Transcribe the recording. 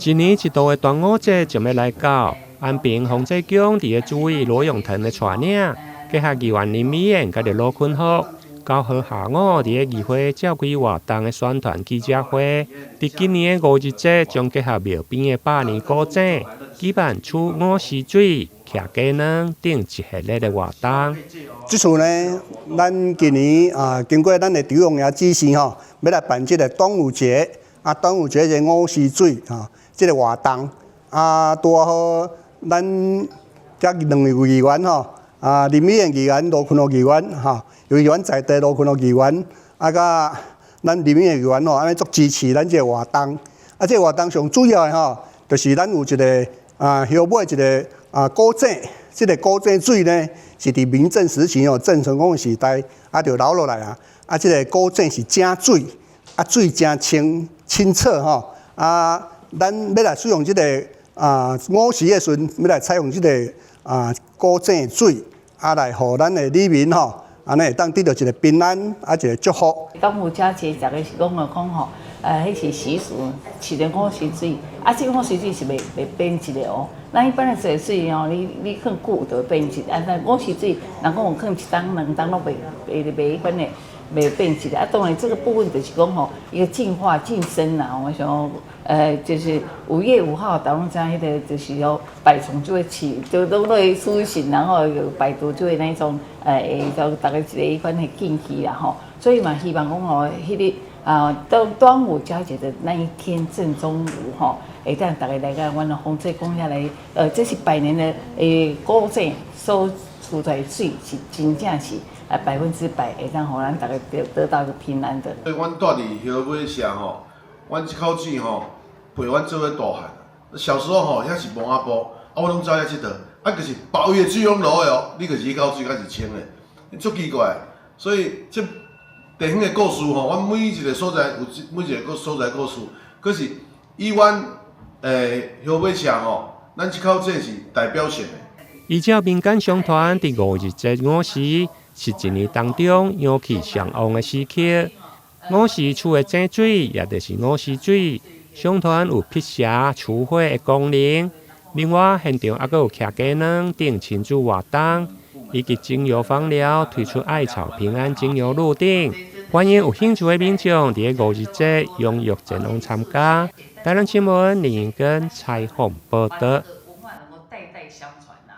一年一度的端午節就欲來到，安平豐濟宮佇咧主委羅永騰的帶領，結合議員林美燕佮羅坤福，9號下午佇咧議會召開活動的宣傳記者會。佇今年的五日節，將結合廟邊的百年古井，舉辦取午時水、徛雞卵等一系列的活動。這次呢，咱今年啊，經過咱的張王爺指示吼，欲來辦這个端午節啊，端午節這個午時水吼，這个活動啊，拄好咱遮兩位議員吼，啊，林美燕議員、羅坤福議員吼，尤其阮在地羅坤福議員，啊，佮咱林美燕議員吼，按呢足支持咱這个活動。啊，這个活動上主要的吼，就是咱有一个啊，後尾一个啊古井，這个古井水呢，是佇明鄭時期吼，鄭成功的時代啊，就留落來啊。啊，這个古井是井水，啊，水誠清清澈吼。啊，咱欲來使用這个啊午時的時陣，欲來採用這个啊古井水，啊，來予咱的里民吼，按呢會當得著一个平安，啊，一个祝福。端午佳節，逐家是講哦，講吼，彼是習俗，飼著午時水，啊，這個午時水是袂袂變質的哦。咱一般的水水吼，你放久就會變質，啊，但午時水，人講有放一冬兩冬攏袂袂袂彼款的，袂變質的。啊，當然這個部分就是講吼，一個淨化淨身啦。我想，就是5月5號，大家攏知影彼个就是說百蟲就會起，就攏會蘇醒，然後有百毒就會那種，會就逐家一個彼款的禁忌啦吼。所以嘛，希望講吼，彼个啊，到端午佳節的那一天正中午吼，會當逐家來共阮的豐濟宮遐來，這是百年的古井所出來的水，是真正是啊100%會當予咱逐家得到一個平安的。所以阮住佇溪尾社吼，阮這口水吼陪阮做伙大漢。小時候吼，遐是墓仔埔，啊，我攏走遐𨑨迌，啊，就是別位的水攏濁的哦，你就是彼口水才是清的，足奇怪。所以這地方的故事吼，阮每一个所在有每一个所在故事，可是以阮溪尾社吼，咱這口水是代表性的。依照民間相傳，佇五日節午時是一年當中陽氣上旺的時刻。午時取的井水，也就是午時水，相傳有辟邪除火的功能。另外，現場猶閣有徛雞卵等親子活動，以及精油芳療推出艾草平安精油露等，歡迎有興趣的民眾佇咧五日節踴躍前往參加。台南新聞林英根採訪報導。